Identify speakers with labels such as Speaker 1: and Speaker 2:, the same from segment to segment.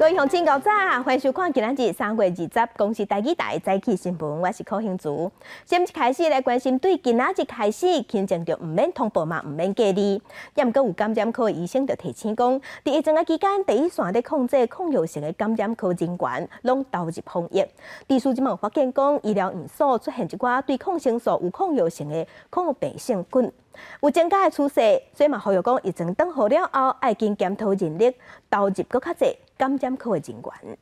Speaker 1: 各位鄉親早，歡迎收看今仔日3月20公視台語台早起新聞，我是柯興竹。先一開始來關心，對今仔日開始，輕症就毋免通報嘛，毋免隔離。也毋過有感染科醫生就提醒講，佇疫情的期間，第一線咧控制抗藥性的感染科人員攏投入防疫。醫師這馬有發現講，醫療院所出現一寡對抗生素有抗藥性的抗病性菌，有增加的趨勢，所以嘛呼籲講，疫情轉好了後，愛緊檢討人力，投入閣較濟感染科的人員。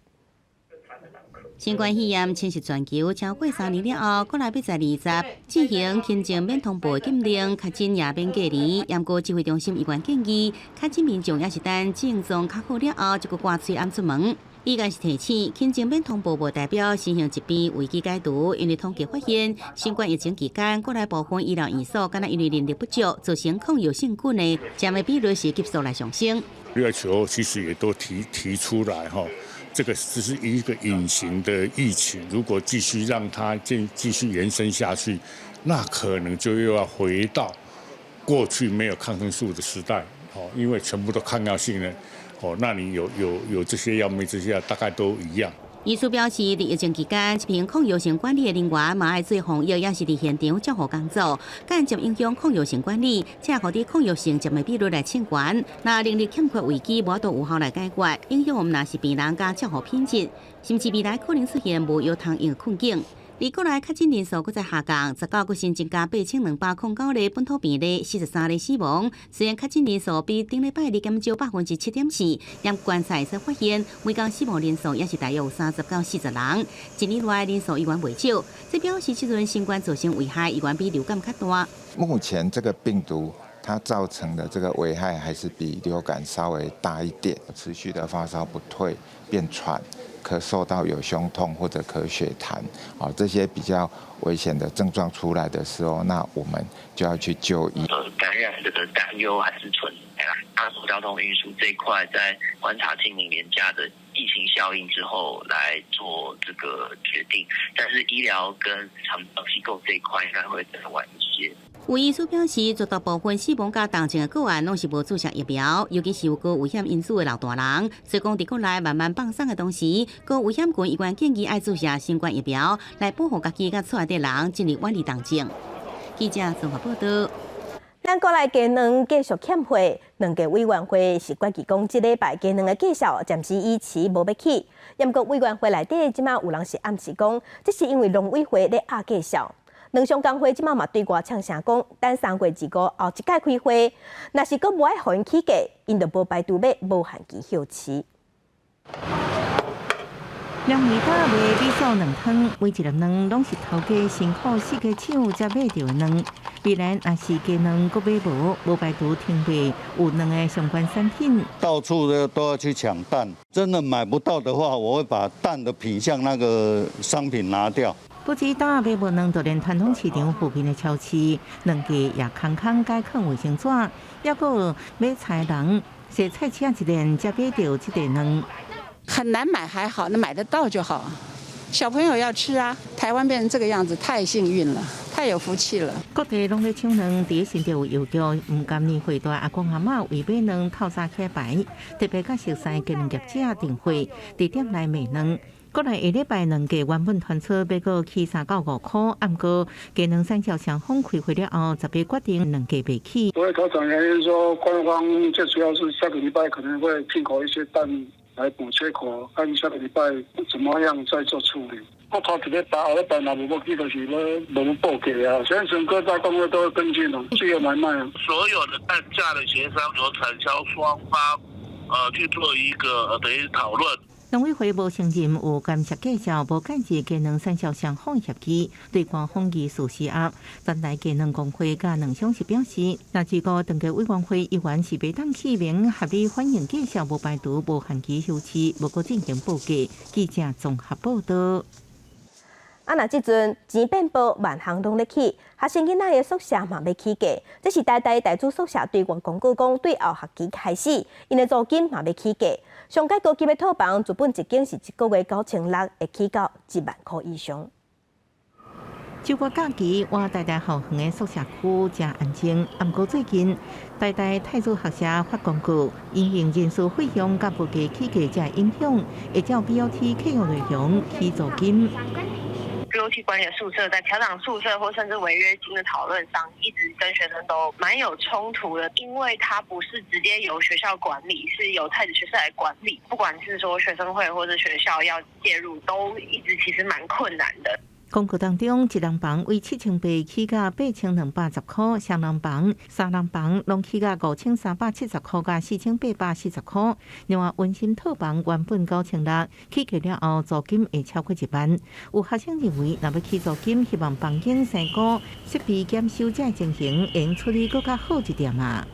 Speaker 2: 新冠肺炎侵襲全球超過3年了後，國內欲在20進行輕症免通報禁令，確診也免隔離。毋過指揮中心醫院建議，確診民眾也是等症狀較好了後，就閣掛喙罨出門。伊閣是提醒，輕症免通報無代表新型疾病危機解除，因為統計發現，新冠疫情期間，國內部分醫療院所敢若因為人力不足，造成抗藥性菌的佔的比率是急速來上升。
Speaker 3: WHO 其實也都提出來，哈，這個只是一個隱形的疫情，如果繼續讓它繼續延伸下去，那可能就又要回到過去沒有抗生素的時代，哦，因為全部都抗藥性的，哦，那你有這些藥沒這些藥，大概都一樣。
Speaker 2: 醫師表示，佇疫情期間，執行抗藥性管理的人員嘛愛做防疫，也是佇現場照護工作，間接影響抗藥性管理，才會予佇抗藥性佔的比率來升懸。若能力欠缺危機無法度有效來解決，影響毋但是病人佮照護品質，甚至未來可能出現無藥通用的困境。而國內確診人數閣再下降，19閣新增加8209例本土病例，43例死亡。雖然確診人數比頂禮拜二減少7.4%，但觀察會發現，每工死亡人數也是大約有30到40人。一年內人數依然袂少，這表示這陣新冠造成危害依然比流感較大。
Speaker 4: 目前這個病毒它造成的這個危害還是比流感稍微大一點，持續的發燒不退、變喘、咳嗽到有胸痛或者咳血痰，啊，這些比較危險的症狀出來的時候，那我們就要去就醫。
Speaker 5: 感染這個擔憂還是存在啦。大眾交通運輸這一塊，在觀察清明連假的疫情效應之後來做這個決定，但是醫療跟長照機構這一塊應該會再晚一些。
Speaker 2: 有醫師表示，絕大部分死亡佮重症的個案攏是無注射疫苗，尤其是有高危險因子的老大人。所以講，佇國內慢慢放鬆的同時，高危險群醫院建議愛注射新冠疫苗，來保護家己佮厝內的人，盡力遠離重症。記者綜合報道。
Speaker 1: 咱國內雞卵繼續欠貨，卵價委員會是決議講，這禮拜雞卵的價數暫時維持無欲起。毋過委員會內底這馬有人是暗示講，這是因為農委會咧壓價數。卵商工會這馬嘛對外嗆聲講，等3月25後一屆開會，若是閣無愛予𪜶起價，𪜶就無排除欲無限期休市。
Speaker 6: 兩位大賣米素卵湯，每一粒卵攏是頭家辛苦四界搶才買著的卵。未來若是雞卵閣買無，無排除停賣有卵的相關產品。
Speaker 7: 到處都要去搶蛋，真的買不到的話，我會把蛋的品項那個商品拿掉。
Speaker 6: 不止大買無卵，就連傳統市場附近的超市，卵價也空空改囥衛生紙，抑閣買菜人，踅菜市仔一年才買著這塊卵。
Speaker 8: 很難買還好，那買得到就好。小朋友要吃啊，台灣變成這個樣子，太幸運了，太有福氣了。
Speaker 6: 各地攏咧搶卵，佇新竹有郵局毋甘年歲大阿公阿嬤為買卵透早起排，特別佮熟似雞卵業者訂貨，佇店內賣卵。國內下禮拜卵價原本傳出欲閣起3到5塊，毋過雞卵產銷雙方開會了後，18決定卵價袂起。
Speaker 9: 不會調整原因說，官方最主要是下個禮拜可能會進口一些蛋來補缺口，看下個禮拜怎麼樣再做處理。我頭一禮拜、後禮拜若無欲起，就是欲無報價啊。現在各大公會都會跟進哦，自由買賣啊。
Speaker 10: 所有的蛋價的協商由產銷雙方，去做一個等於討論。
Speaker 6: 農委會無承認有干涉價數，無介入雞卵產銷雙方協議，對官方疑似施壓。全台雞卵公會佮卵商是表示，若這個蛋價委員會議員是袂當去明合理反映價數，無排除無限期休市，無閣進行報價。記者綜合報道。
Speaker 1: 啊，若這陣錢變薄，萬項攏咧起，學生囡仔的宿舍嘛欲起價。這是台大大主宿舍對外公告講，對後學期開始，𪜶的租金嘛欲起價。上蓋高級的套房，資本一間是一個月9600，會起到1萬箍以上。
Speaker 6: 周末假期，倚台大校園的宿舍區誠安靜。毋過最近，台大太子學社發公告，因應人事費用佮物價起價遮影響，會照 BOT 契約內容起租金。
Speaker 11: BOT 管理的宿舍在調漲宿舍或甚至違約金的討論上，一直跟學生都蠻有衝突的，因為它不是直接由學校管理，是由太子學舍來管理。不管是說學生會或者學校要介入，都一直其實蠻困難的。
Speaker 6: 公告當中，一人房為7800起價8210塊，雙人房、三人房攏起價5370塊佮4840塊。另外，溫馨套房原本9600，起價了後租金會超過1萬。有學生認為，若欲起租金，希望房間生菇、設備檢修這情形，會處理閣較好一點啊。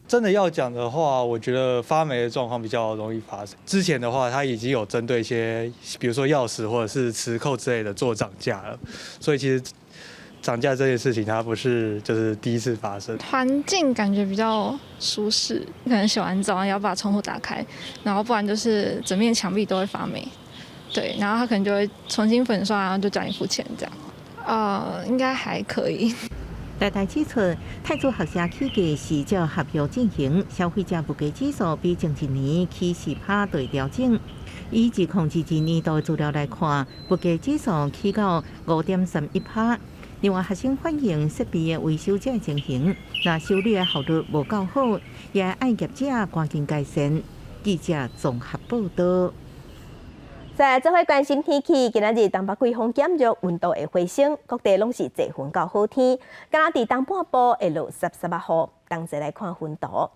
Speaker 12: 真的要講的話，我覺得發霉的狀況比較容易發生。之前的話，它已經有針對一些，比如說鑰匙或者是磁扣之類的做漲價了，所以其實漲價這件事情，它不是就是第一次發生。
Speaker 13: 環境感覺比較舒適，可能洗完澡要把窗戶打開，然後不然就是整面牆壁都會發霉。對，然後他可能就會重新粉刷，然後就叫你付錢這樣。應該還可以。
Speaker 6: 台大指出，太子學社起價是照合約進行，消費者物價指數比前一年起4%對調整。以2022年度的資料來看，物價指數起到5.31%。另外，學生反映設備的維修這情形，若修理的效率無夠好，也愛業者趕緊改善。記者綜合報道。
Speaker 1: 再來做伙關心天氣，今仔日東北季風減弱，溫度會回升，各地攏是濟雲到好天。敢若佇東半部會落濕濕仔雨，同齊來看雲圖。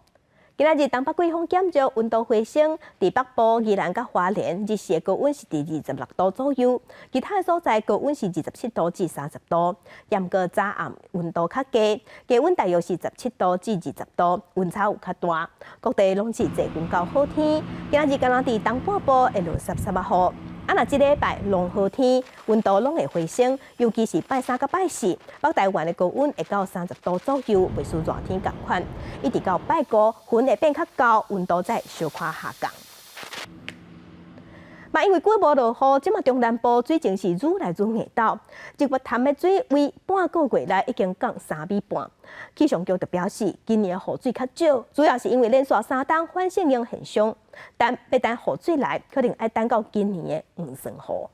Speaker 1: 今仔日東北季風減弱，溫度回升，佇北部、宜蘭佮花蓮，日時的高溫是佇26度左右，其他的所在高溫是27度至30度。毋過早暗溫度較低，低溫大約是17度至20度，溫差有較大。各地攏是濟雲到好天。今仔日敢若佇東半部會落濕濕仔雨。啊，若這禮拜攏好天，溫度攏會回升，尤其是拜三佮拜四，北台灣的高溫會到30度左右，袂輸熱天仝款。一直到拜五，雲會變較厚，溫度再小可下降。嘛，因為久無落雨，這馬中南部水情是愈來愈硬鬥。日月潭的水位半個月來已經降3米半。氣象局就表示，今年雨水較少，主要是因為連續三冬反聖嬰現象。但欲等雨水來，可能愛等到今年的黃霜雨。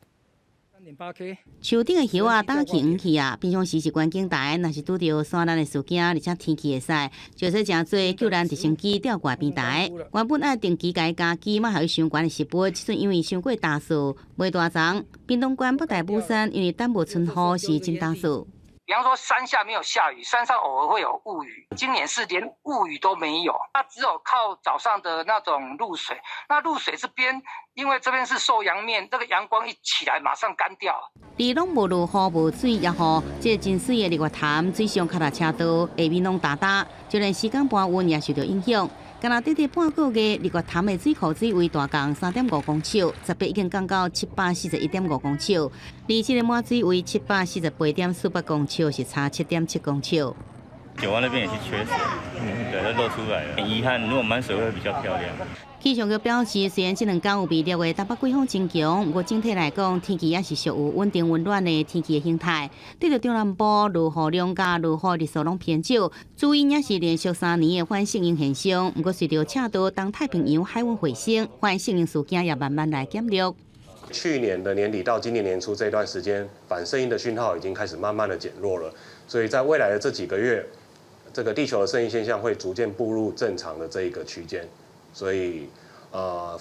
Speaker 2: 樹頂的葉仔焦去黃去啊！平常時是觀景台，若是拄著山難的事件，而且天氣會使，就說誠濟救難直升機吊掛平台。原本愛定期共加機，嘛還有傷懸的食物，這陣因為傷過焦燥，袂大叢。屏東縣北大武山因為等無春雨是真焦燥。
Speaker 14: 比方說山下沒有下雨，山上偶爾會有霧雨。今年是連霧雨都沒有，那只有靠早上的那種露水。那露水這邊，因為這邊是受陽面，這個陽光一起來，馬上乾掉。
Speaker 2: 佇攏無落雨、無水也雨，這個真媠的日月潭水上跤踏車道下面攏焦焦，就連時間搬運也受著影響。敢若短短半個月，日月潭的水庫水位大降3.5公尺，十八已經降到741.5公尺，離這個滿水位748.48公尺是差7.7公尺。
Speaker 15: 九彎那邊也是缺水，對，都露出來了。很遺憾，如果滿水會比較漂亮。
Speaker 2: 氣象局表示，雖然這兩天有微弱的東北季風增強，不過整體來講，天氣也是屬於穩定溫暖的天氣的形態。對著中南部落雨量佮落雨日數攏偏少，主因也是連續3年的反聖嬰現象。不過隨著赤道東太平洋海溫回升，反聖嬰事件也慢慢來減弱。
Speaker 16: 去年的年底到今年年初這段時間，反聖嬰的訊號已經開始慢慢的減弱了，所以在未來的這幾個月，這個地球的聖嬰現象會逐漸步入正常的這一個區間。所以，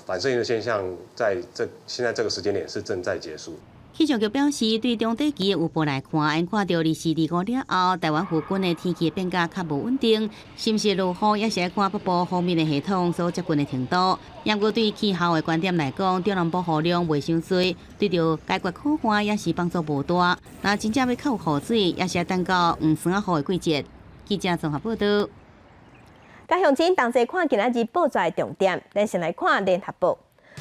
Speaker 16: 反聖嬰的現象在這現在這個時間點是正在結束。
Speaker 2: 氣象局表示，對中短期的預報來看，𪜶看著24、25了後，台灣附近的天氣變甲較無穩定，是毋是落雨也是愛看北部鋒面的系統所接近的程度。不過對氣候的觀點來講，中南部雨量袂傷濟，對著解決苦旱也是幫助無大。若真正欲較有雨水，也是愛等到黃霜仔雨的季節。記者綜合報道。
Speaker 1: 佮鄉親同齊看今仔日報紙的重點，咱先來看聯合報。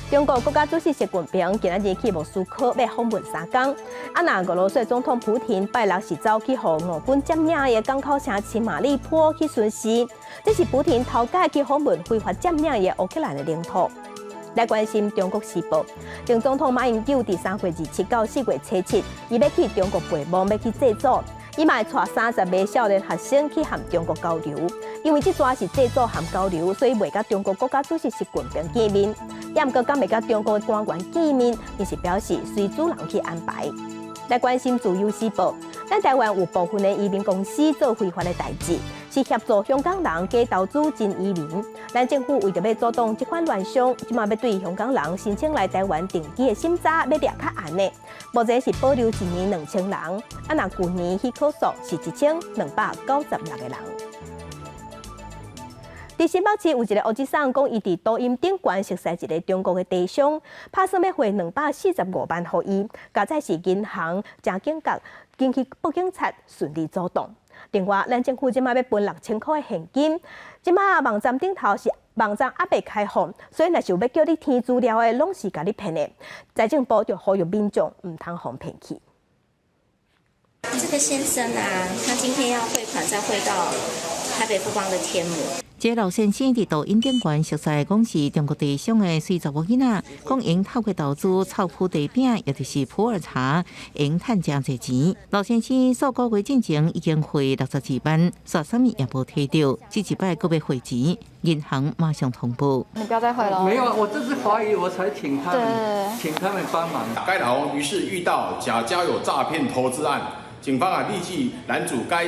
Speaker 1: 中國國家主席習近平今仔日去莫斯科欲訪問3工。啊，若俄羅斯總統普廷拜六是走去予俄軍佔領的港口城市馬利坡去巡視，這是普廷頭擺去訪問非法佔領的烏克蘭的領土。來關心中國時報，前總統馬英九佇3月27到4月初7，伊欲去中國陪望，欲去祭祖，伊嘛會帶30個少年學生去和中國交流。因為這逝是祭祖和交流，所以袂佮中國國家主席習近平見面。也毋過敢會佮中國的官員見面，伊是表示隨主人去安排。來關心自由時報，咱台灣有部分的移民公司做非法的代誌，是協助香港人假投資真移民。咱政府為著欲阻擋這款亂象，這馬欲對香港人申請來台灣定居的審查欲掠較嚴的。目前是保留一年2000人，啊若舊年許可數是1296個人。佇新北市有一个烏吉桑講，伊佇抖音頂懸熟似一个中國的地商，拍算欲匯245萬予伊，佳哉是銀行誠警覺，緊去報警察順利阻擋。另外，咱政府這馬欲分6000箍的現金，這馬網站頂頭是網站猶未開放，所以若是有欲叫你填資料的，攏是共你騙的。財政部就呼籲民眾毋通予騙去。
Speaker 17: 這個先生啊，他今天要匯款，再匯到台北富邦的天母。
Speaker 6: 這老先生佇抖音頂懸熟似講是中國地商的水查某囡仔，講𪜶透過投資炒鋪地餅，也就是普洱茶，會趁誠濟錢。老先生數個月進前已經匯62萬，煞啥物也無提著，這一擺閣欲匯錢，銀行馬上通報。
Speaker 13: 你不要再匯了。
Speaker 18: 沒有，我這是懷疑，我才請他們，請他們幫忙。
Speaker 19: 該老翁於是遇到假交友詐騙投資案，警方啊立即攔阻該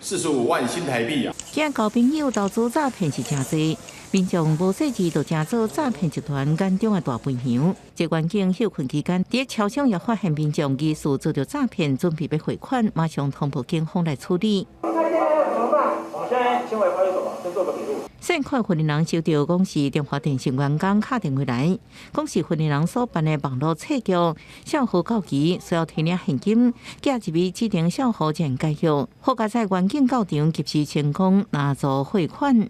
Speaker 19: 245萬新台幣啊！
Speaker 6: 驚交朋友投資詐騙是誠濟，民眾無細緻就成做詐騙集團眼中的大肥羊。這員警歇睏期間，佇超商也發現民眾疑似遭著詐騙，準備欲匯款，馬上通報警方來處理。
Speaker 20: 我們現在先回派出所吧，先做個筆錄。
Speaker 6: 善款負責人收著講是中華電信員工敲電話來，講是負責人所辦的網路詐局，帳戶到期需要提領現金，寄入去指定帳戶進行解約。好佳哉員警到場及時成功攔阻匯款。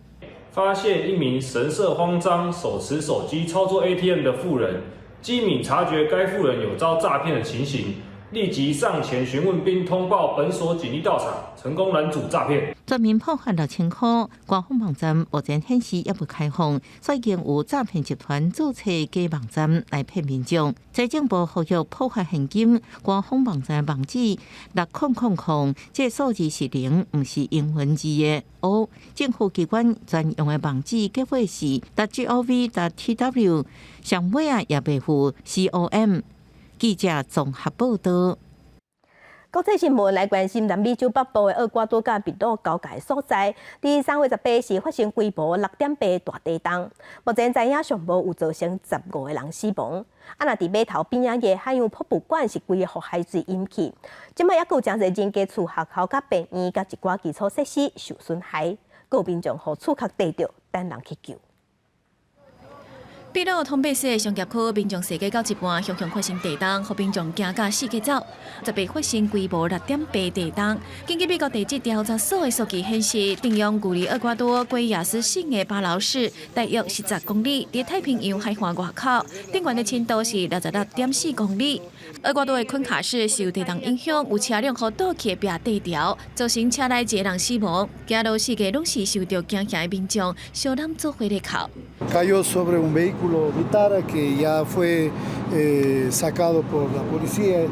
Speaker 21: 發現一名神色慌張、手持手機操作 ATM 的婦人，機敏察覺該婦人有遭詐騙的情形，立即上前詢問並通報本所警力到場，成功攔阻詐騙。
Speaker 6: 全面破獲6000箍，官方網站目前顯示猶未開放，所以已經有詐騙集團註冊假網站來騙民眾。財政部呼籲破獲現金，官方網站網址6000，這數字是零，毋是英文字的 O。政府機關專用的網址結尾是 .gov.tw，上尾仔也袂附 com。記者綜合報道。
Speaker 1: 國際新聞來關心南美洲北部的厄瓜多佮秘魯交界所在，佇3月18時發生規模6.8大地動，目前知影上無有造成15個人死亡。啊，若佇碼頭邊仔的海洋博物館是規个予海水淹去，這擺猶閣有誠濟人家厝、學校、佮病院、佮一寡基礎設施受損害，閣有民眾予厝殼綴著，等人去救。
Speaker 22: 秘魯通貝斯的商業區民眾踅街到一半，雄雄發生地動，予民眾驚甲四界走。18發生規模6.8地動。根據美國地質調查所的數據顯示，震央距離厄瓜多圭亞斯省的巴勞市大約10公里，佇太平洋海岸外口。震源的深度是66.4公里。厄瓜多的昆卡市受地動影響，有車輛予倒去的壁綴著，造成車內一個人死亡。走路四界攏是受著驚嚇的民眾，相攬做伙咧哭。
Speaker 23: Cayó sobre un vehículo Vitara que ya fue sacado por la policía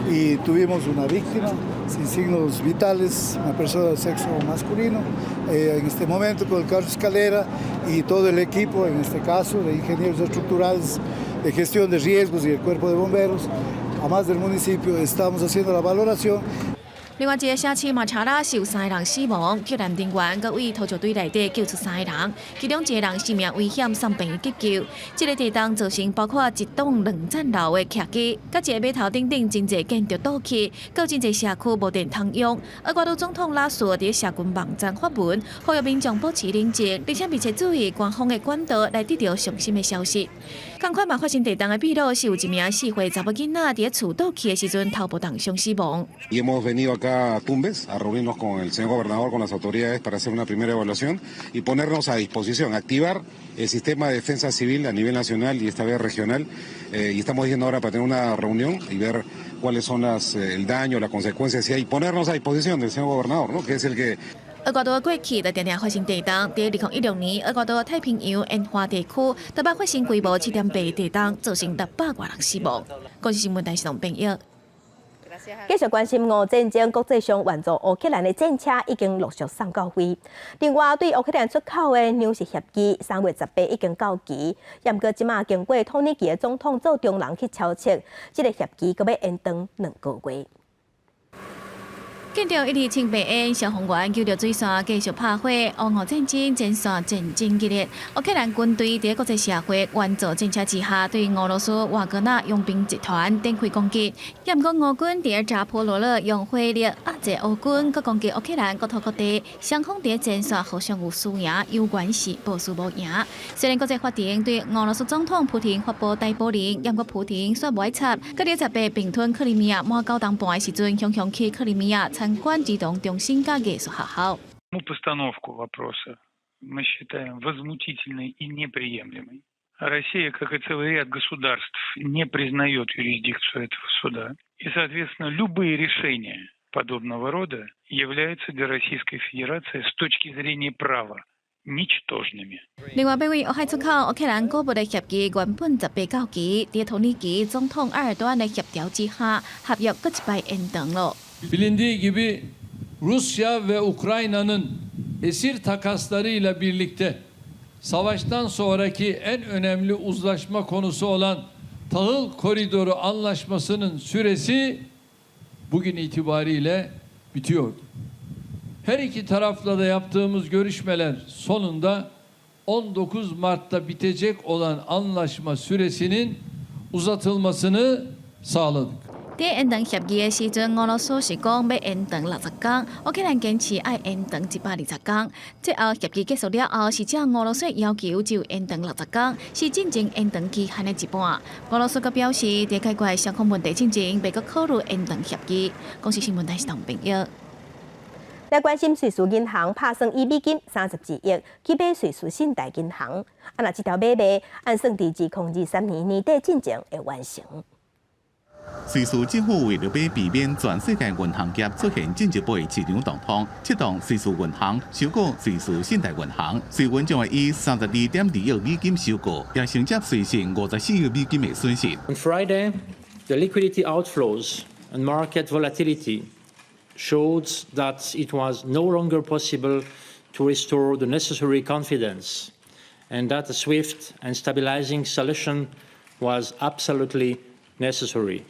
Speaker 23: y tuvimos una víctima sin signos vitales, una persona de sexo masculino. En este momento con el carro escalera y todo el equipo, en este caso de ingenieros estructurales, de gestión de riesgos y el cuerpo de bomberos, además del municipio, estamos haciendo la valoración.
Speaker 22: 另外一个城市馬查拉是有三個人死亡，救援人員閣對土石堆內底救出三個人，其中一個人生命危險，送病院急救。這个地動造成包括一棟兩層樓的徛家，佮一个碼頭頂頂真濟建築倒去，閣真濟社區無電通用。厄瓜多總統拉索佇社群網站發文，呼籲民眾保持冷靜，而且密切注意官方的管道來得到上新的消息。仝款嘛發生地動的秘魯是有一名4歲查某囡仔佇厝倒去的時陣頭部重傷死亡。
Speaker 24: Y hemos venido acá a Tumbes a reunirnos con el señor gobernador, con las autoridades para hacer una primera evaluación y ponernos a disposición, activar el sistema de defensa civil a nivel nacional y esta vez regional. Y estamos yendo ahora para tener una reunión y ver cuáles son el daño, las consecuencias y ponernos a disposición del señor gobernador, ¿no? Que es el que
Speaker 22: 厄瓜多過去就定定發生地動，佇2016年，厄瓜多太平洋沿海地區特擺發生規模7.8地動，造成600外人死亡。公視新聞台是龍編譯。
Speaker 1: 繼續關心俄戰爭，國際上援助烏克蘭的戰車已經陸續送到位。另外，對烏克蘭出口的糧食協議3月18已經到期，毋過這馬經過土耳其的總統做中人去敲策，這個協議閣欲延長2個月。
Speaker 22: 見著一直穿白煙，消防員救著水線繼續拍火，烏俄戰爭前線戰爭激烈。烏克蘭軍隊佇國際社會援助戰車之下，對俄羅斯瓦格納傭兵集團展開攻擊。也毋過俄軍佇扎波羅熱用火力壓制烏軍，閣攻擊烏克蘭國土各地，雙方佇前線互相有輸贏，有緣是無輸無贏。雖然國際法庭對俄羅斯總統普廷發布逮捕令，毋過普廷煞無愛插。閣佇18併吞克里米亞滿九冬半的時陣，雄雄去克里米亞參觀兒童中心佮藝術學校。
Speaker 3: Постановку вопроса мы считаем возмутительной и неприемлемой. Россия, как и целый ряд государств, не признает юрисдикцию этого суда. И, соответственно, любые решения подобного рода являются для Российской Федерации с точки зрения права ничтожными。
Speaker 22: 另外，欲對烏海出口烏克蘭穀物的協議原本18到期，佇土耳其總統埃爾多安的協調之下，合約閣一擺延長了。
Speaker 4: Bilindiği gibi Rusya ve Ukrayna'nın esir takaslarıyla birlikte savaştan sonraki en önemli uzlaşma konusu olan tahıl koridoru anlaşmasının süresi bugün itibariyle bitiyordu. Her iki tarafla da yaptığımız görüşmeler sonunda 19 Mart'ta bitecek olan anlaşma süresinin uzatılmasını sağladık.
Speaker 22: 佇延長協議的時陣，俄羅斯是講欲延長60天，烏克蘭堅持愛延長120天。最後協議結束了後，是照俄羅斯要求就延長60天，是進前延長期限的一半。俄羅斯閣表示，佇解決雙方問題進前，袂閣考慮延長協議。公視新聞台是唐炳業。
Speaker 1: 來關心瑞士銀行拍算以美金32億去買瑞士信貸銀行，啊，若這條買賣按算佇2023年年底進前會完成。
Speaker 5: 瑞士政府為著欲避免全世界銀行業出現進一步的市場動盪，策動瑞士銀行收購瑞士信貸銀行，瑞銀將會以32.2億美金收購，也承接瑞信54億美金的損失。
Speaker 7: On Friday, the liquidity outflows and market volatility showed that it was no longer possible to restore the necessary confidence and that a swift and stabilizing solution was absolutely necessary.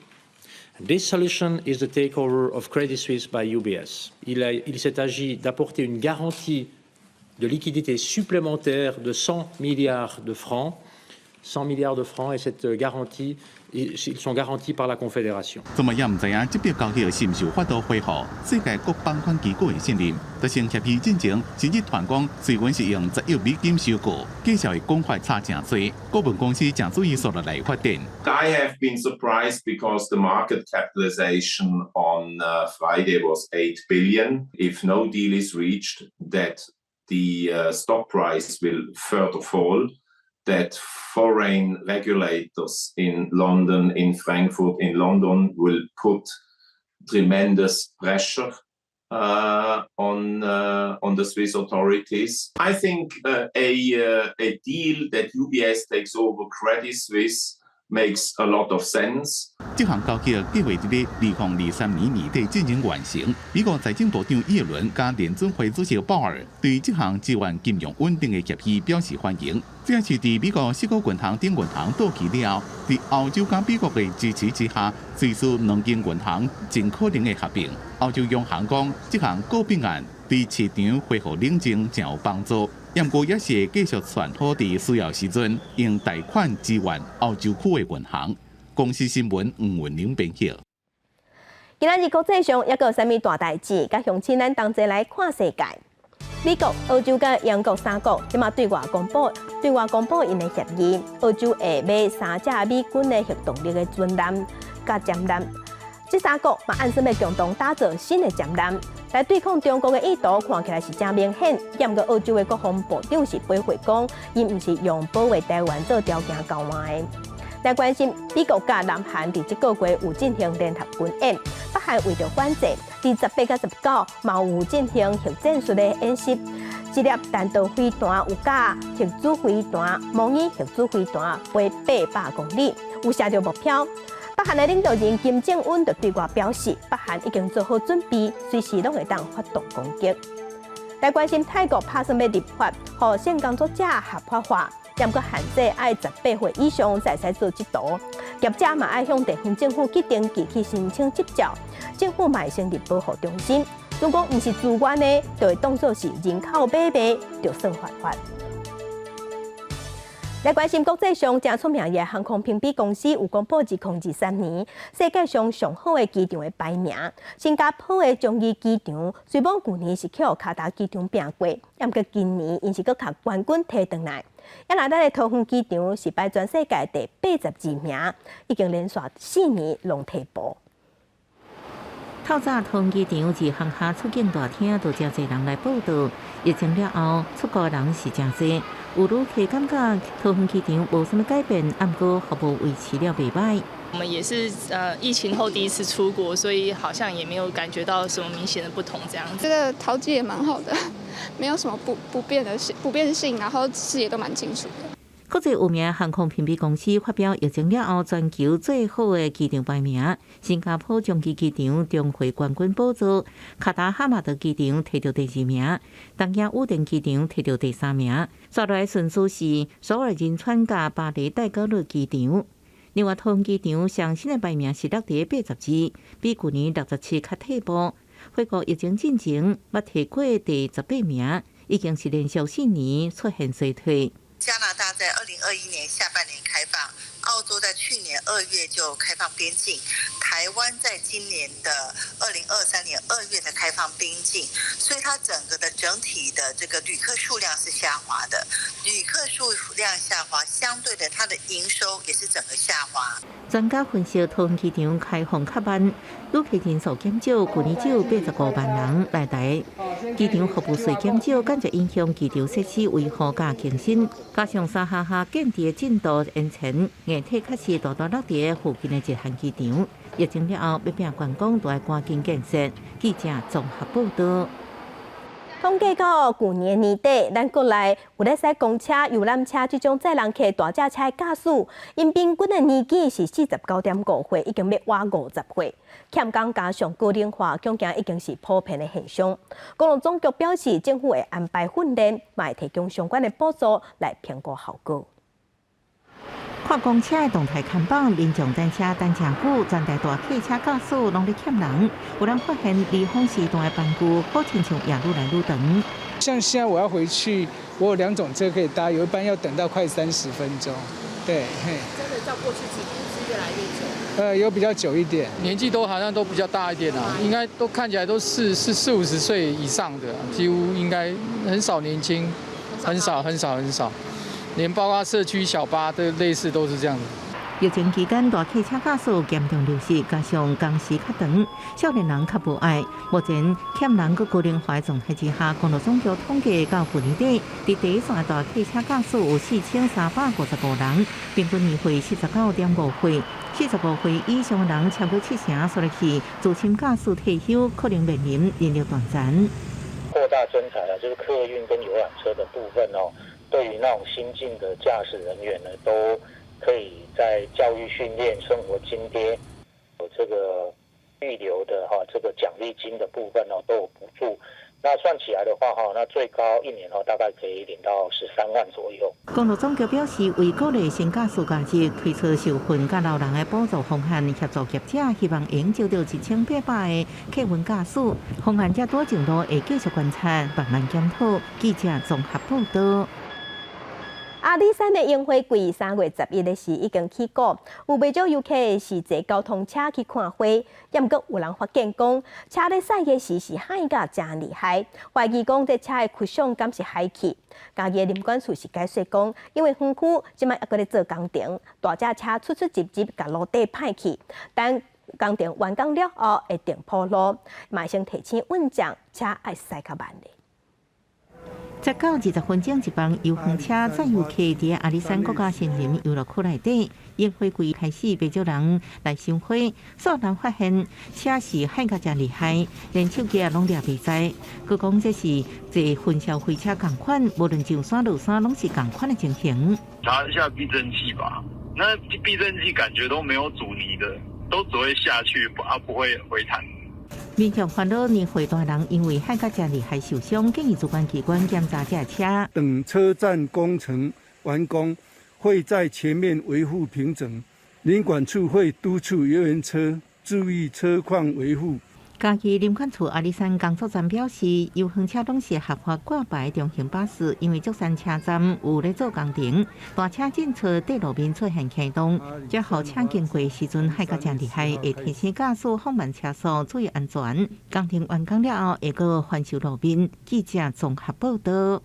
Speaker 7: This solution is the takeover of Credit Suisse by UBS. Il s'est agi d'apporter une garantie de liquidité supplémentaire de 100 milliards de francs. 100 milliards de francs et cette garantie, ils sont garantis par la Confédération.
Speaker 5: 怎麼也毋知影這筆交易是毋是有法度恢復世界各放款機構的信任。達成協議進前，甚至傳講瑞銀是用10億美金收購，價數的講法差誠濟。顧問公司誠注意數落來發展。
Speaker 25: I have been surprised because the market capitalization on Friday was 8 billion. If no deal is reached, that the stock price will further fall. That foreign regulators in London, in Frankfurt, in London will put tremendous pressure on the Swiss authorities. I think a deal that UBS takes over Credit Suisse makes a lot of sense.
Speaker 5: 這項交易計劃佇咧2023年年底進行完成。美國財政部長耶倫佮聯準會主席鮑爾對這項支援金融穩定的協議表示歡迎。這也是佇美國矽谷銀行等銀行倒去了後，佇歐洲佮美國的支持之下，瑞士兩間銀行盡可能的合併。歐洲央行講，這項購併案對市場恢復冷靜誠有幫助。毋過也是會繼續傳好佇需要時陣用貸款支援歐洲區的銀行。公視新聞吳文玲編輯。
Speaker 1: 今仔日國際上猶閣有啥物大代誌？佮鄉親咱同齊來看世界。美國、澳洲佮英國三國這馬對外公布𪜶的協議，澳洲會買三隻美軍的核動力的巡艦佮潛艦。這三國嘛按算欲共同打造新的潛艦來對抗中國的意圖，看起來是誠明顯。毋過澳洲的國防部長是回回講，𪜶毋是用保衛台灣做條件交換的。來關心美國佮南韓佇這個月有進行聯合軍演，北韓為著反制，佇18佮19嘛有進行核戰術的演習，一粒彈道飛彈有佮核子飛彈、模擬核子飛彈飛800公里，有射著目標。北韓的領導人金正恩就對外表示，北韓已經做好準備，隨時攏會當發動攻擊。來關心泰國拍算欲立法，予性工作者合法化，毋過限制愛18歲以上才會使做佚佗。業者嘛愛向地方政府去登記去申請執照，政府嘛會成立保護中心。如果毋是自願的，就會當作是人口買賣，就算犯法。來關心國際上誠出名的航空評比公司有公布2023年世界上上好的機場的排名。新加坡的樟宜機場雖罔舊年是去予卡達機場拚過，毋過今年𪜶是閣共冠軍提轉來。啊，若咱的桃園機場是排全世界第82名，已經連續4年攏退步。
Speaker 6: 透早桃園機場自航廈出境大廳都誠濟人來報到，疫情了後出國人是誠濟，有旅客感覺桃園機場無啥物改變，毋過服務維持了袂䆀。
Speaker 8: 我們也是疫情後第一次出國，所以好像也沒有感覺到什麼明顯的不同，這樣子。
Speaker 13: 覺得桃機也蠻好的，沒有什麼不變性，然後視野都蠻清楚的。
Speaker 6: 國際有名航空評比公司發表疫情了後全球最好的機場排名，新加坡樟宜機場重回冠軍寶座，卡達哈馬德機場提著第二名，東京羽田機場提著第三名，紲落來順序是首爾仁川佮巴黎戴高樂機場。另外，桃園機場上新的排名是落佇82，比舊年67較退步。回顧疫情進前，捌提過第18名，已經是連續4年出現衰退。
Speaker 9: 加拿大在2021年下半年開放，澳洲在去年2月就開放邊境，台灣在今年的2023年2月才開放邊境，所以它整個的整體的這個旅客數量是下滑的，旅客數量下滑，相對的它的營收也是整個下滑。
Speaker 6: 專家分析，桃園機場開放較慢，旅客人數減少，舊年只有85萬人來台。機場服務稅減少，間接影響機場設施維護佮更新，加上三峽下建置的進度延遲，硬體確實大多落佇附近的一項機場。疫情了後，欲拚觀光都愛趕緊建設。記者綜合報道。
Speaker 1: 統計到舊年年底，咱國內有咧駛公車、遊覽車這種載人客大隻車的駕駛，𪜶平均的年紀是49.5歲，已經欲倚50歲。欠工加上高齡化，恐驚已經是普遍的現象。公路總局表示，政府會安排訓練，嘛會提供相關的補助來評估效果。
Speaker 6: 看公車的動態看板，民眾等車等誠久，全台大客車駕駛攏咧欠人。有人發現離峰時段的班距，好親像也愈來愈長。
Speaker 10: 像現在我要回去，我有兩種車可以搭，有一班要等到快30分鐘。對，嘿。
Speaker 11: 真的較過去幾年是越來越久。
Speaker 10: 有比較久一點。
Speaker 12: 年紀都好像都比較大一點啊，應該都看起來都是四五十歲以上的，幾乎應該很少年輕，很少很少很少。連包括社區小巴都類似都是這樣子。
Speaker 6: 疫情期間，大客車駕駛嚴重流失，加上工時較長，少年人較無愛。目前欠人閣高齡化狀態之下，公路總局統計到去年底，佇第一線大客車駕駛有4355人，平均年歲49.5歲。45歲以上的人超過七成，煞來去資深駕駛退休，可能面臨人力斷層。
Speaker 26: 擴大徵才啊，就是客運跟遊覽車的部分哦。對於那種新進的駕駛人員呢，都可以在教育訓練、生活津貼、有這個預留的哈，這個獎勵金的部分哦，都有補助。那算起來的話哈，那最高一年哦，大概可以領到13萬左右。
Speaker 6: 公路總局表示，為鼓勵新駕駛加入，推出受訓佮留人的補助方案，協助業者，希望能招到1800個客運駕駛。方案這拄上路，會繼續觀察，慢慢檢討。記者綜合報道。
Speaker 1: 阿里山的櫻花季3月11的時已經起鼓，有袂少遊客是坐交通車去看花，毋過有人發現講，車咧駛的時是響甲誠厲害，懷疑講這車的開窗敢是害去。嘉義的林管處是解釋講，因為園區這擺猶閣咧做工程，大隻車出出入入共路底歹去，等工程完工了後會定鋪路，嘛先提醒運將車愛駛較慢咧。
Speaker 6: 10到20分鐘一班遊園車載遊客佇阿里山國家森林遊樂區內底，櫻花季開始，袂少人來賞花。所有人發現車是幌甲誠厲害，連手機也攏掠袂在。閣講這是坐雲霄飛車仝款，無論上山落山攏是仝款的情形。
Speaker 2: 查一下避震器吧，那避震器感覺都沒有阻尼的，都只會下去，啊不會回彈。
Speaker 6: 民眾煩惱年歲大人因為幌甲誠厲害受傷，建議主管機關檢查這車。
Speaker 23: 等車站工程完工，會在全面維護平整。林管處會督促遊園車注意車況維護。
Speaker 6: 嘉義林管處阿里山工作站表示，遊園車攏是合法掛牌中型巴士，因為竹山車站有咧做工程，大車進出對路面出現坑洞，這予車經過時陣幌甲誠厲害，會提醒駕駛放慢車速，注意安全。工程完工了後，會閣翻修路面。記者綜合報道。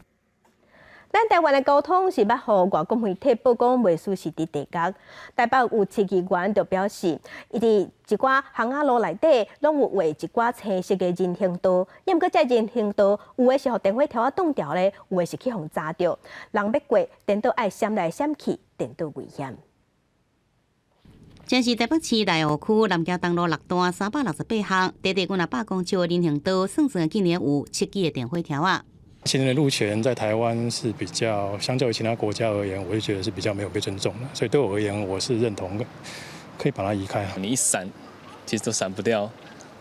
Speaker 1: 咱台灣的交通是捌予外國媒體報講袂輸是佇地獄。台北有市議員就表示，伊佇一寡巷仔路內底，攏有畫一寡青色的人行道。毋過這人行道有的是予電火柱仔擋牢咧，有的是去予砸著。人欲過，顛倒愛閃來閃去，顛倒危險。
Speaker 14: 這是台北市內湖區南京東路六段368巷，短短幾百公尺的人行道，算算竟然有七支的電火柱仔。
Speaker 15: 行人的路權在台灣是比較，相較於其他國家而言，我就覺得是比較沒有被尊重的，所以對我而言，我是認同的，可以把它移開。
Speaker 16: 你一閃，其實都閃不掉，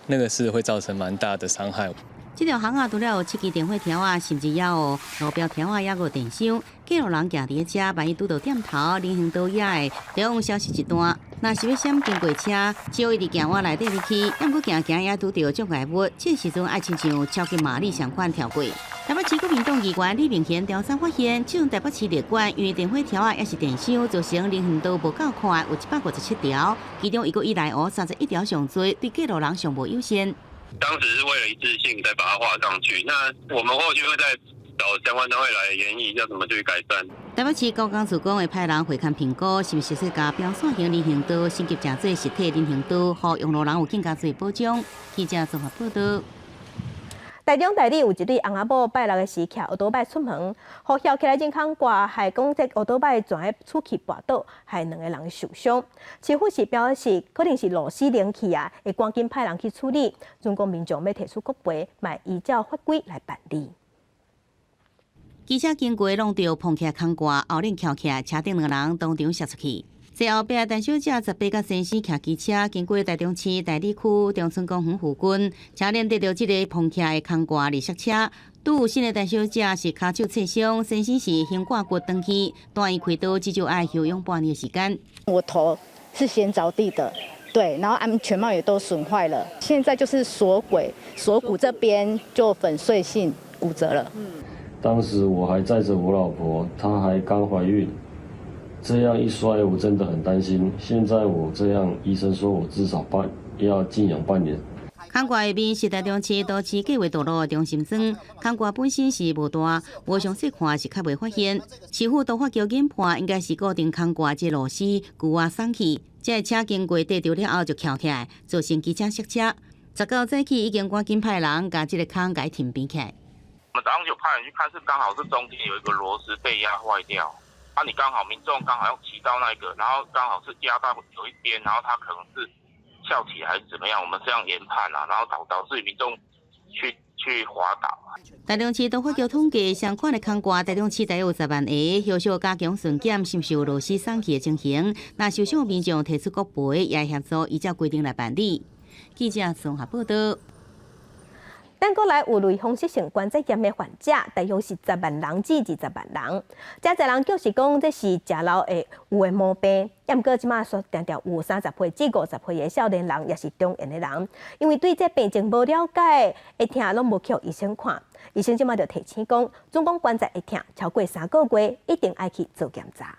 Speaker 16: 那個是會造成蠻大的傷害。
Speaker 14: 這條巷仔除了有七支電火柱仔，甚至也有路標柱仔，抑閣有電箱。過路人行佇遮，萬一拄著點頭，人行道也會就消失一段。若是欲閃經過車，只好一直行往內底入去，抑閣行行也拄著障礙物，這時陣愛親像超級瑪麗仝款跳過。台北市國民黨議員李明賢調查發現，這陣台北市列管因為電火柱仔抑是電箱造成人行道無夠寬，有157條，其中一個以內湖31條上濟，對過路人上無友善。
Speaker 17: 當時是為了一致性，再把它畫上去。那我們後續會再找相關單位來研議，要怎麼去改善。
Speaker 14: 台北市交工處講會派人會勘評估，是毋是說共標線型人行道升級成做實體人行道，予用路人有更加濟保障。記者綜合報道。
Speaker 1: 台中大里有一對翁仔某拜六的時騎歐多擺出門，予翹起來人空掛，害講這歐多擺全出去跋倒，害兩个人受傷。市府是表示，可能是螺絲冷去啊，會趕緊派人去處理。準講民眾欲提出國賠，嘛依照法規來辦理。
Speaker 14: 機車經過挵著碰起空掛，後輪翹起來，車頂兩個人當場摔出去。坐後壁陳小姐十八佮先生騎機車經過台中市大里區中村公園附近，車輪綴著這个碰起來的空掛而摔車。拄有身的陳小姐是跤手挫傷，先生是胸掛骨斷去，住院開刀至少愛休養半年的時間。
Speaker 18: 我頭是先著地的，對，然後安全帽也都損壞了，現在就是鎖骨鎖骨這邊就粉碎性骨折了。
Speaker 27: 當時我還載著我老婆，她還剛懷孕。這樣一摔，我真的很擔心。現在我這樣，醫生說我至少半要靜養半年。
Speaker 14: 空掛下面是台中市都市計劃道路的中心磚，空掛本身是無大，無詳細看是較袂發現。市府都發橋研判，應該是固定空掛這螺絲龜仔鬆去，這个車經過綴著了後就翹起來，造成機車摔車。19早起已經趕緊派人共這个空共停邊起來。
Speaker 28: 我們早上就派人去看，是剛好是中間有一個螺絲被壓壞掉。啊，你剛好民眾剛好要騎到那個，然後剛好是壓到有一邊，然後他可能是翹起還是怎麼樣，我們這樣研判啦，然後導致民眾去滑倒。
Speaker 14: 台中市都發局統計，相款的空掛，台中市大約有10萬个，後續加強巡檢，是毋是有螺絲鬆去的情形？若受傷民眾提出國賠，也會協助依照規定來辦理。記者綜合報道。
Speaker 1: 等過來有類風濕性關節炎的患者，大約是10萬人至20萬人。誠濟人就是講這是食老會有的毛病，毋過這馬說定定有30歲至50歲的少年人，抑是中年的人，因為對這病症無了解，會疼攏無去予醫生看。醫生這馬就提醒講，總講關節會疼超過3個月，一定愛去做檢查。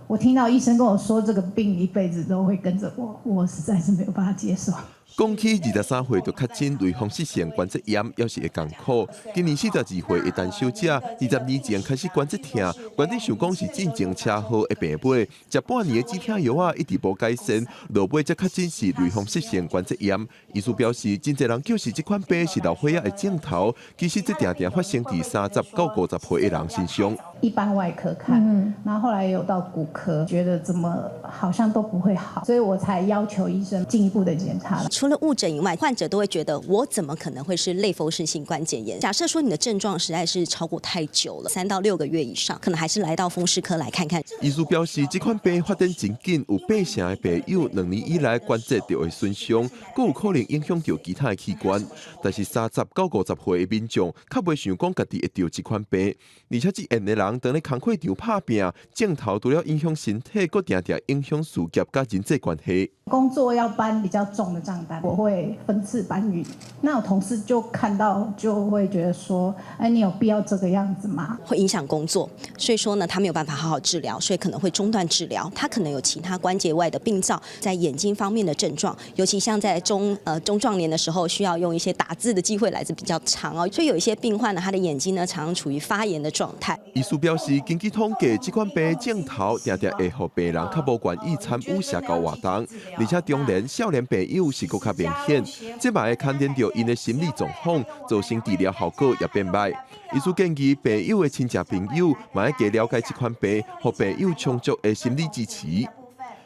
Speaker 29: 我聽到醫生跟我說，這個病一輩子都會跟着我，我實在是沒有辦法接受。
Speaker 3: 講起23歲就確診類風濕性關節炎，猶是會艱苦。今年42歲的陳小姐，20年前開始關節疼，原本想講是進前車禍的病尾，食半年的止疼藥仔一直無改善，落尾才確診是類風濕性關節炎。醫師表示，真濟人叫這款病是老歲仔的症頭，其實這定定發生佇30到50歲的人身上。
Speaker 4: 一般外科看，然後後來有到骨科，覺得怎麼好像都不會好，所以我才要求醫生進一步的檢查。
Speaker 7: 除了誤診以外，患者都會覺得我怎麼可能會是類風濕性關節炎？假設說你的症狀實在是超過太久了，3到6個月以上，可能還是來到風濕科來看看。
Speaker 3: 醫師表示，這款病發展真緊，有八成的病友2年以內關節就會損傷，閣有可能影響到其他的器官。但是30到50歲的民眾較袂想講家己會著這款病，而且這緣的人當咧工課場拍拚，症頭除了影響身體，閣定定影響事業佮人際關係。
Speaker 4: 工作要搬比較重的帳單，我會分次搬運。那我同事就看到就會覺得說：哎，你有必要這個樣子嗎？
Speaker 7: 會影響工作，所以說呢，他沒有辦法好好治療，所以可能會中斷治療。他可能有其他關節外的病灶，在眼睛方面的症狀，尤其像在中壯年的時候，需要用一些打字的機會來自比較長哦，所以有一些病患呢，他的眼睛呢常常處於發炎的狀態。
Speaker 3: 醫師表示，根據統計，這款病症頭定定會予病人較無願意參與社交活動，而且中年、少年病友是閣較明顯，這嘛會牽連著𪜶的心理狀況，造成治療效果也變䆀。醫師建議病友的親戚朋友嘛愛加了解這款病，予病友充足的心理支持。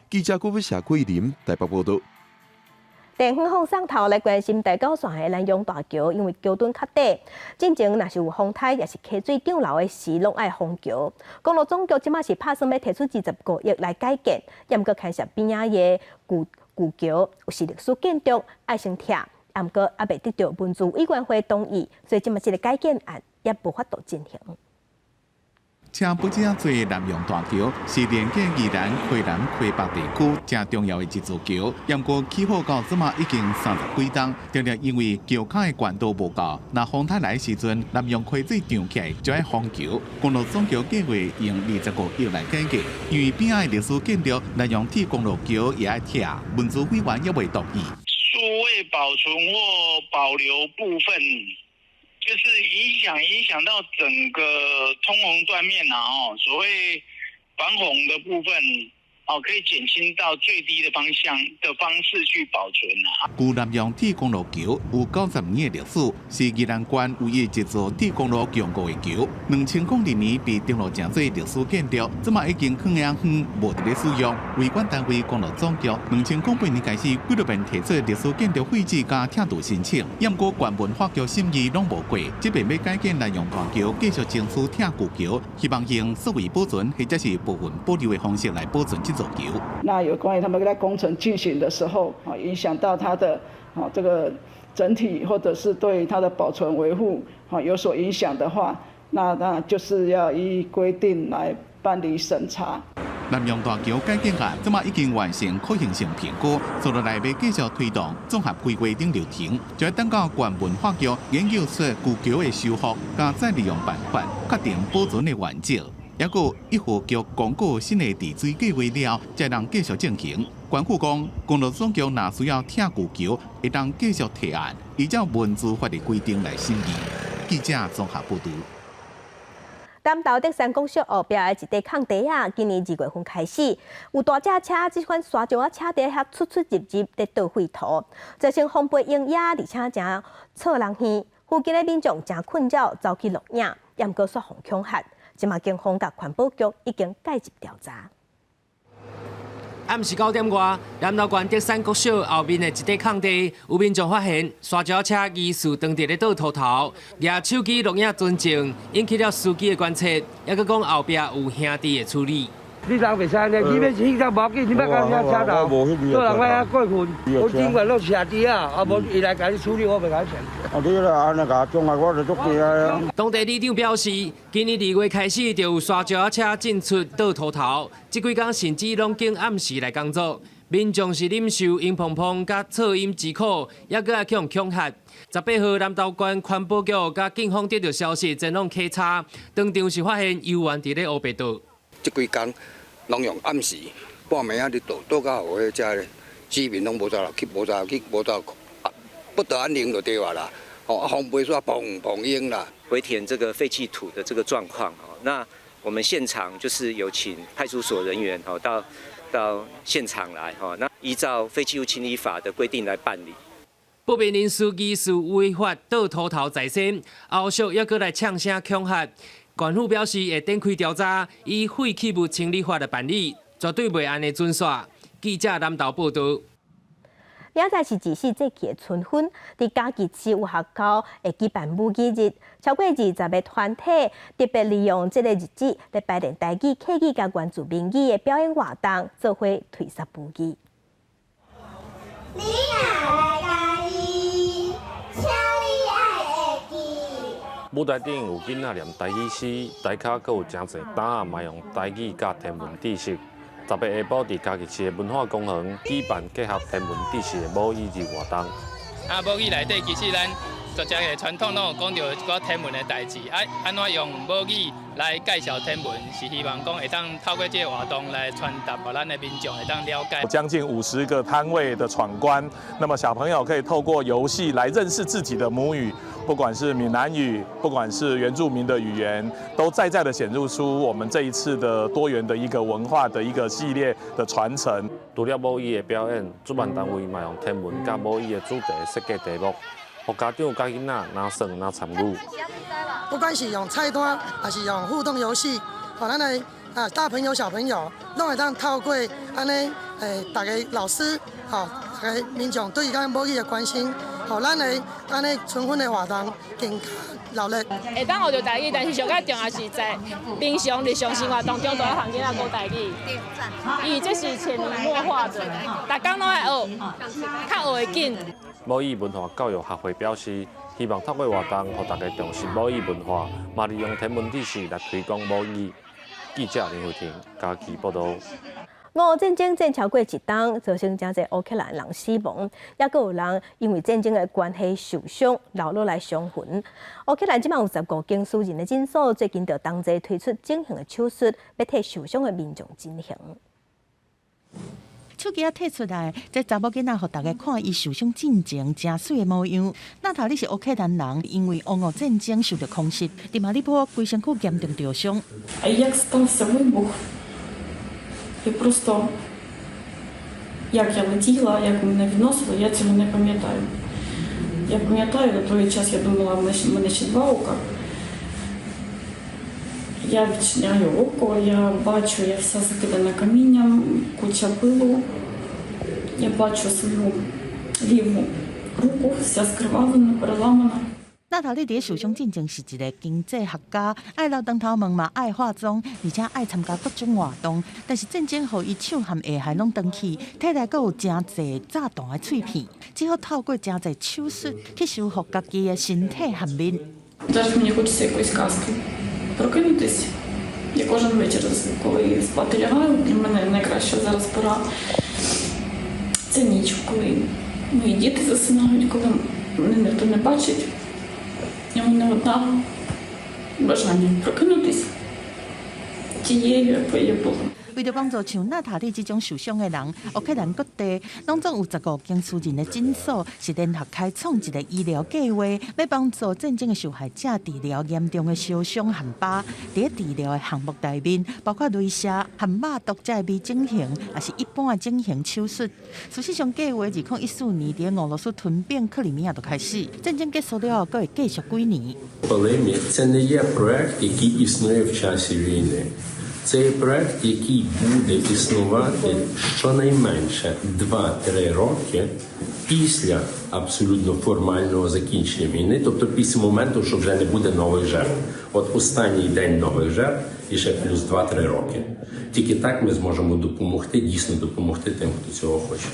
Speaker 3: 記者郭謝桂林台北報道。
Speaker 1: 電遠放送頭來關心台九線的南陽大橋，因為橋墩較短，進前若是有風颱，抑是溪水漲流的時，攏愛封橋。公路總局這馬是拍算欲提出25億來改建，毋過牽涉邊仔的舊舊橋，是歷史建築，愛先拆，毋過猶未得著文資委員會同意，所以這馬這个改建案也無法度進行。
Speaker 5: 車不止仔濟南陽大橋是連接宜蘭、溪南、溪北地區誠重要的一座橋，毋過起好到這馬已經30幾冬，定定因為橋跤的懸度無夠，若風颱來時陣，南陽溪水漲起來就愛封橋。公路總局計劃用25億來改建，因為邊仔的歷史建築南陽鐵公路橋也愛拆，文資委員猶未同意。
Speaker 19: 數位保存或保留部分。就是影響到整個通洪斷面啊，哦，所謂防洪的部分，哦，可以減輕到最低的方向的方式去保存啊。
Speaker 5: 舊南陽鐵公路橋有90年的歷史，是宜蘭縣唯一一座鐵公路強固的橋。2002年被登錄成做歷史建築，這馬已經囥遐遠，無佇咧使用。維管單位公路總局2008年開始幾落遍提出歷史建築廢置佮拆除申請，毋過縣文化局審議攏無過。這遍欲改建南陽大橋，繼續爭取拆舊橋，希望用數位保存或者是部分保留的方式來保存這座橋。
Speaker 20: 那有關於他們在工程進行的時候，啊，影響到它的啊這個整體，或者是對它的保存維護啊有所影響的話，那就是要依規定來辦理審查。
Speaker 5: 南陽大橋改建案，這馬已經完成可行性評估，接落來欲繼續推動綜合規劃等流程，就欲等到縣文化局研究出舊橋的修復佮再利用辦法，確定保存的原則。抑閣一號局公告新的治水計劃了，才能繼續進行。縣府講，公路總局若需要拆舊橋，會當繼續提案，依照文資法的規定來審議。記者綜合報導。
Speaker 1: 南投德山國小後壁的一塊空地仔，今年2月份開始，有大隻車這款沙石仔車佇遐出出入入佇倒廢土，造成風飛鷹煙，而且誠臭人耳。附近的民眾誠困擾，走去錄影，毋過煞予恐嚇。這馬警方佮環保局已經介入調查。
Speaker 21: 暗時9點外，南投縣德山國小後面的一塊空地，有民眾發現沙石車疑似當佇咧倒土頭，舉手機錄影存證，引起了司機的關切，抑閣講後壁有兄弟會處理。
Speaker 22: 你人袂使按呢，你欲去就無要緊，你莫共遐車頭，做人莫遐過分。我頂懸攏是兄弟仔，啊無伊來共你處理，我袂共你錢。
Speaker 24: 啊，你若按呢共我創啊，我就足驚啊。
Speaker 21: 當地里長表示，今年2月開始就有沙石仔車進出倒土頭，這幾工甚至攏經暗時來工作，民眾是忍受煙蓬蓬佮噪音之苦，抑閣愛去予恐嚇。18號，南投縣環保局佮警方得著消息，前往稽查，當場是發現猶原佇咧烏白倒。
Speaker 29: 這幾工攏用暗時半暝仔佇倒，倒到予彼隻
Speaker 8: 市民攏無走去，無走去，無走，不得安寧就對啦。哦，風飛煞砰砰湧啦。
Speaker 9: 回填這個廢棄土的這個狀況哦，那我們現場就是有請派出所人員哦到現場來哈，那依照廢棄物清理法的規定來辦理。
Speaker 21: 不明人士疑似違法倒土頭在先，後續猶閣來嗆聲恐嚇。縣府表示會展開調查，依廢棄物清理法來辦理，絕對袂按呢準煞。記者南投報道。
Speaker 1: 明仔載是二十四節氣的春分，佇嘉義市有學校會舉辦母語日，超過20個團體特別利用這個日子來排練台語、客語佮原住民語的表演活動，做伙推捒母語。
Speaker 10: 你若來嘉義，請你愛會記。
Speaker 11: 舞台頂有囡仔念台語詩，台跤閣有誠濟擔仔嘛用台語佮天文知識。10日下晡，佇嘉義市的文化公園舉辦結合天文知識的母語日活動。
Speaker 12: 啊，母語內底其實咱大家的傳統攏有講著一寡天文的代誌，啊，按怎用母語來介紹天文，是希望講會當透過這個活動來傳達，予咱的民眾會當了解。
Speaker 13: 將近50個攤位的闖關，那麼小朋友可以透過遊戲來認識自己的母語，不管是閩南語，不管是原住民的語言，都在在的顯露出我們這一次的多元的一個文化的一個系列的傳承。
Speaker 11: 除了母語的表演，主辦單位嘛用天文佮母語的主題設計題目，予家長佮囡仔若耍若參與。
Speaker 25: 不管是用菜單，還是用互動遊戲，予咱的啊大朋友小朋友，攏會當透過按呢，逐个老師，吼，逐个民眾對咱母語的關心，予咱的按呢春分的活動更加熱鬧。
Speaker 26: 會當學著台語，但是上較重要是在平常日常生活當中都愛予囡仔講台語。因為這是潛移默化的，逐工攏愛學，較學會緊。
Speaker 11: 母語文化教育學會表示，希望透過活動，予大家重視母語文化，嘛利用天文知識來推廣母語。記者林慧婷嘉義報道。
Speaker 1: 俄烏戰爭戰超過一冬，造成誠濟烏克蘭人死亡，猶閣有人因為戰爭的關係受傷，留落來傷痕。烏克蘭這擺有15間私人的診所，最近就同齊推出整形的手術，欲替受傷的民眾整形。
Speaker 6: 手機仔提出來，這查某囡仔予大家看伊受傷進前誠媠的模樣。娜塔莉是烏克蘭人，因為俄烏戰爭受著空襲，佇馬里波規身軀嚴重著傷。
Speaker 29: Як стався вибух, я просто як я летіла, як мене відносило, я цього не пам'ятаю. Я пам'ятаю, на той час я думала, в мене ще два ока. Я відчиняю око, я бачу, я вся закидана камінням, куча пилу. Я бачу свою ліву руку, вся скривавлена, переламана.
Speaker 6: 娜塔莉佇受傷進前是一个經濟學家，愛留長頭毛嘛，愛化妝，而且愛參加各種活動。但是戰爭予伊手和下頦攏斷去，體內閣有誠濟炸彈的碎片，只好透過誠濟手術去修復家己的身體和面。
Speaker 29: Зараз мені хочеться якоїсь казки. Прокинутись. Я кожен вечір, коли спати лягаю, для мене найкраща зараз пора. Це ніч, коли мої діти засинають, коли мене ніхто не бачить. І в мене одна бажання прокинутись тією, якою я була.
Speaker 6: 為著幫助像娜塔莉這種受傷的人，烏克蘭各地攏總有15間私人的診所是聯合開創一個醫療計劃，欲幫助戰爭的受害者治療嚴重的燒傷和疤。佇治療的項目內面，包括雷射和肉毒這個微整形，抑是一般的整形手術。事實上，計劃2014年佇俄羅斯吞併克里米亞就開始，戰爭結束了後，閣會繼續幾年。
Speaker 30: Полемі це не є проект, який існує в часі війни. Це є проект, який буде існувати щонайменше 2-3 роки після абсолютно формального закінчення війни, тобто після моменту, що вже не буде нових жертв. От останній день нових жертв і ще плюс 2-3 роки. Тільки так ми зможемо допомогти, дійсно допомогти тим, хто цього хоче.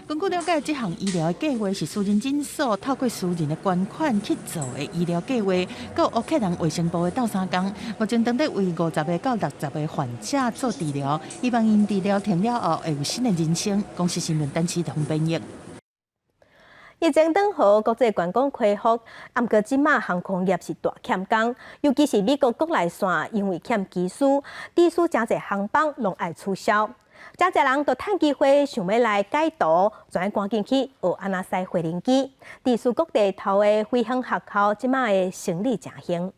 Speaker 6: 根據了解，這項醫療的計劃是私人診所透過私人的捐款去做的醫療計劃，佮烏克蘭衛生部的鬥相共，目前當咧為50個到60個患者做治療，希望𪜶治療停了後會有新的人生。公視新聞陳啟彤編譯。
Speaker 1: 疫情轉好，國際觀光恢復，毋過這馬航空業是大欠工，尤其是美國國內線，因為欠機師，致使誠濟航班攏愛取消。誠濟人都趁機會想欲來改圖，就愛趕緊去學按怎駛飛行機。佇四國地頭的飛行學校，這馬的生意誠興。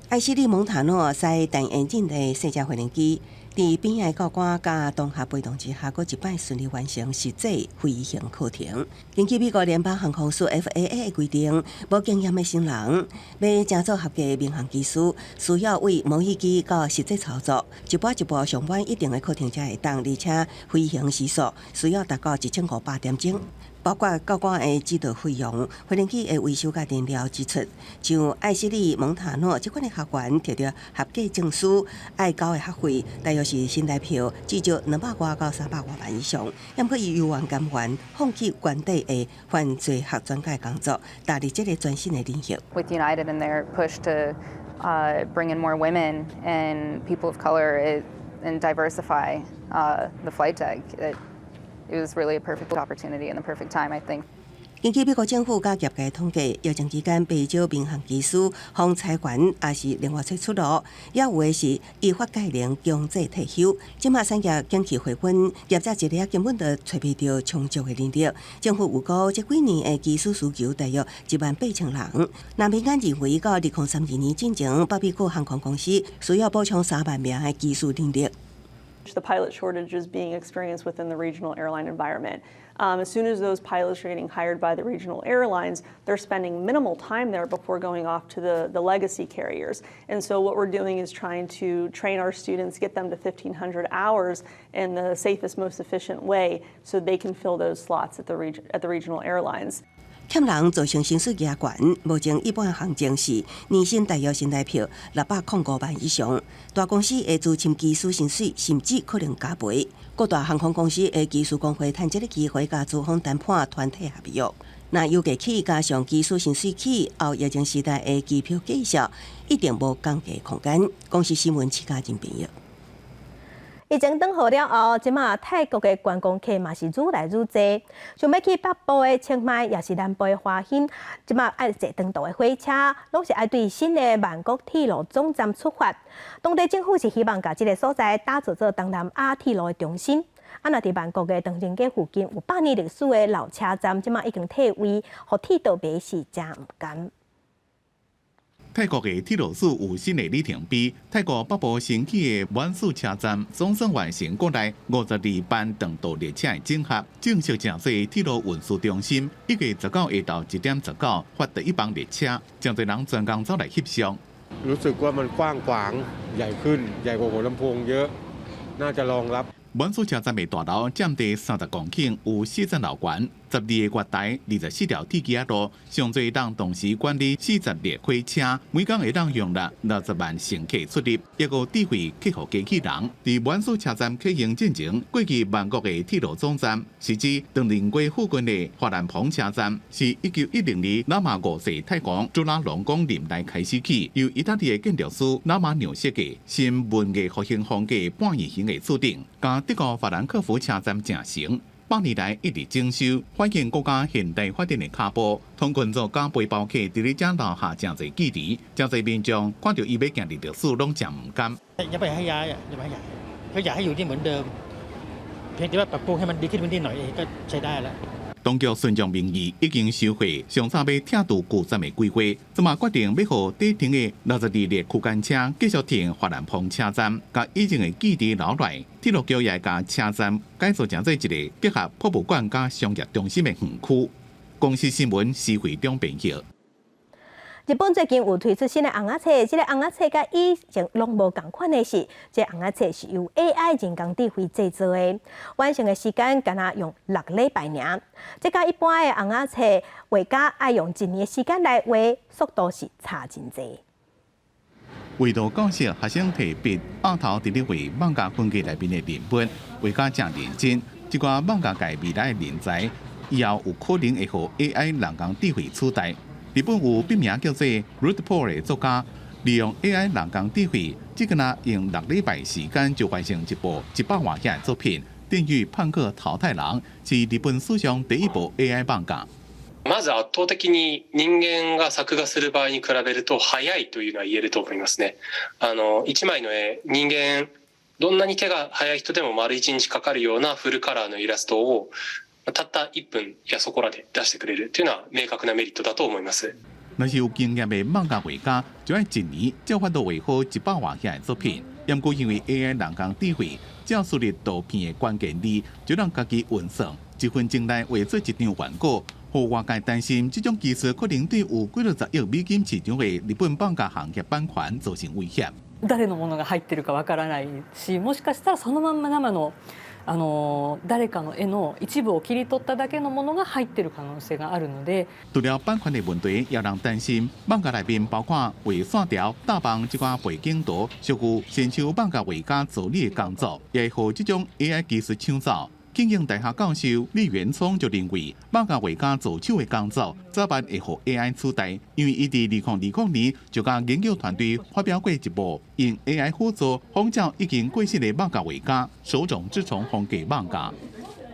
Speaker 2: 艾希利蒙塔諾駛單引擎的細隻飛行機，佇邊仔教官佮同學陪同之下，閣一擺順利完成實際飛行課程。根據美國聯邦航空署 FAA 的規定，無經驗的新人欲成做合格的民航機師，需要為模擬機到實際操作，一步一步上滿一定的課程才會當，而且飛行時速需要達到1500點鐘。包括教官的指導費用、飛行機的維修佮燃料支出，像艾希利蒙塔諾這款的學員摕著合格證書，愛交的學費大約是新台票至少200外到300外萬以上。毋過伊猶原甘願放棄原底的犯罪學專家工作，踏入這个全新的領域。
Speaker 4: With United and their push to bring in more women and people of color and diversify the flight deck, it was really a perfect opportunity and the perfect time, I think.
Speaker 2: 根據美國政府佮業界統計，疫情期間不少民航機師予裁員，抑是另外揣出路，也有的是依法屆齡強制退休。這馬產業景氣回溫，業者一日根本就揣袂著充足的人力。政府預估這幾年的機師需求大約1萬8千人。那民間認為，到2032年進前，北美各航空公司需要補充3萬名的機師人力。
Speaker 14: The pilot shortage is being experienced within the regional airline environment. As soon as those pilots are getting hired by the regional airlines, they're spending minimal time there before going off to the legacy carriers. And so what we're doing is trying to train our students, get them to 1,500 hours in the safest, most efficient way so they can fill those slots at the regional airlines.
Speaker 2: 欠人造成薪水加懸，目前一般行情是年薪大約新台票605萬以上。大公司的資深機師薪水甚至可能加倍。各大航空公司的機師工會趁這个機會，共資方談判團體合約。若油價起，加上機師薪水起，後疫情時代的機票價數一定無降價空間。公視新聞，徐家仁編譯。
Speaker 1: 疫情轉好了後，這馬泰國的觀光客嘛是愈來愈濟。想欲去北部的清邁，抑是南部的華欣，這馬愛坐長途的火車，攏是愛對新的曼谷鐵路總站出發。當地政府是希望共這个所在打造做東南亞鐵路的中心。啊，若佇曼谷的唐人街附近有100年歷史的老車站，這馬已經退位，予鐵道迷是誠毋甘。
Speaker 5: 泰國的鐵路史有新的里程碑。泰國北部新起的滿樹車站總算完成國內52班長途列車的整合，正式成做鐵路運輸中心。1月19下晝1點19發第一班列車，誠濟人專工走來翕相。
Speaker 15: รู้สึกว่ามันกว้างขวางใหญ่ขึ้นใหญ่กว่าหัวลำโพงเยอะน่าจะรองรับ
Speaker 5: 滿樹車站的大樓佔地30公頃，有四層樓懸，12個月台，24條鐵枝仔路，上濟當同時管理40列火車，每工會當容納60萬乘客出入。一個智慧客戶機器人，佇滿樹車站啟用進前，過去曼谷的鐵路總站是指唐人街附近的華蘭蓬車站，是1910年拉瑪五世泰王朱拉隆功任內開始起，由意大利的建築師拉馬紐設計，新文藝復興風格半圓形的柱頂，佮德國法蘭克福車站成型，百年來一直整修，反映國家現代發展的腳步。通勤族佮背包客佇咧遮留下誠濟記憶，誠濟民眾看著伊欲行入歷史，攏誠毋甘。
Speaker 16: ยังไม่ให้ย้ายยังไม่ให้ย้ายเขาอยากให้อยู่ที่เหมือนเดิมเพียงแต่ว่าปรับปรุงให้มันดีขึ้นนิดหน่อยเองก็ใช้ได้แล้ว
Speaker 5: 當局順著民意已經收回上早欲拆除舊站的規劃，這馬決定欲予底停的62列區間車繼續停華蘭蓬車站，共以前的記憶留落來。鐵路局也共車站改造成做一個結合博物館佮商業中心的園區。公視新聞施惠中編譯。
Speaker 1: 日本最近有推出新的尪仔冊，這个尪仔冊佮以前攏無仝款的是，這个尪仔冊是由 AI 人工智慧製作的，完成的時間干焦用6禮拜爾。這佮一般的尪仔冊畫家愛用一年的時間來畫，速度是差真濟。
Speaker 5: 為了教識學生提筆，額頭佇咧畫漫畫風格內面的人物，畫甲誠認真。這寡漫畫界未來的人才，以後有可能會予 AI 人工智慧取代。日本有筆名叫做 Rootpaw 的作家，利用 AI 人工智慧，只干焦用6禮拜時間就完成一部100外頁的作品，《電馭叛客桃太郎》是日本史上第一部 AI 漫畫。
Speaker 3: まず圧倒的に人間が作画する場合に比べると早いというのは言えると思いますね。一枚の絵、人間どんなに手が早い人でも丸一日かかるようなフルカラーのイラストをたった1分やそこらで出してくれるというのは明確なメリットだと思います。
Speaker 5: 若是有經驗的漫畫畫家，就愛一年才有法度畫好100外頁的作品。毋過因為 AI 人工智慧，只輸入圖片的關鍵字，就能家己運算，一分鐘內畫出一張原稿。予外界擔心，這種技術可能對有幾若十億美金市場的日本漫畫行業版權造成威脅。
Speaker 7: 誰のものが入ってるかわからないし、もしかしたらそのまんま生の誰かの絵の一部を切り取っただけのものが入ってる可能性があるので。
Speaker 5: 除了版權的問題，也人擔心漫畫內面包括畫線條、搭網這款背景圖，屬於親像漫畫畫家助理的工作，也會予這種 AI 技術搶走。慶應大學教授李元聰就認為，漫畫畫家助手的工作早晚會予 AI 取代，因為伊佇2020年就佮研究團隊發表過一部用 AI 輔助仿照已經過世的漫畫畫家手冢治蟲風格漫畫。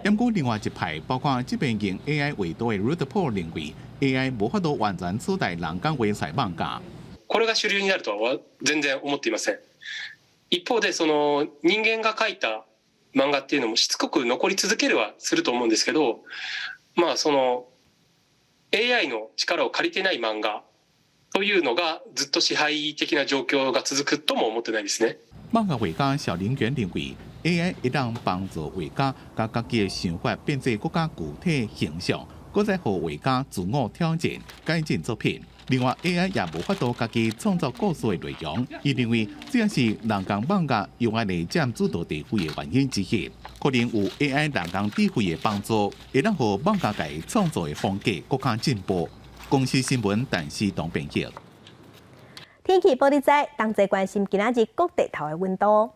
Speaker 5: 毋過另外一派，包括這邊用 AI 畫圖的 Rudepore 認為，AI 無法度完全取代人工畫出漫畫。
Speaker 3: これが主流になるとは全然思っていません。一方でその人間が描いた漫画っていうのもしつこく残り続けるはすると思うんですけど、まあその AI の力を借りてない漫画というのがずっと支配的な状況が続くとも思ってないですね。
Speaker 5: 漫畫畫家小林元認為，AI 會當幫助畫家將家己的想法變做閣較具體形象，閣再予畫家自我挑戰改進作品。另外，AI 也無法度家己創造故事的內容。伊認為這也是人工漫畫猶按呢佔主導地位的原因之一。可能有 AI 人工智慧的幫助，會當予漫畫界創作的風格閣較進步。公視新聞，陳思東編譯。
Speaker 1: 天氣報你知，同齊關心今仔日各地頭的溫度。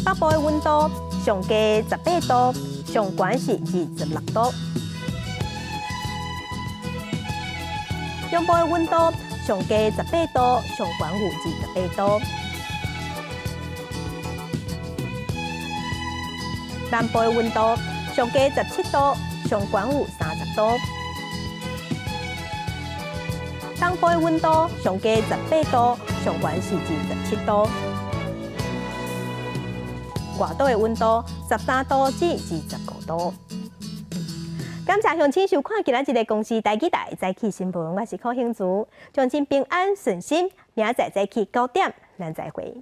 Speaker 1: 北部的溫度上低18度，上懸是26度。中部的溫度上低18度，上懸有28度。南部的溫度上低17度，上懸有30度。東部的溫度上低18度，上懸是27度。外島的溫度13度至25度。感謝鄉親收看今仔日的公視台語台早起新聞，我是柯興竹，祝親平安順心，明仔載早起9點，咱再會。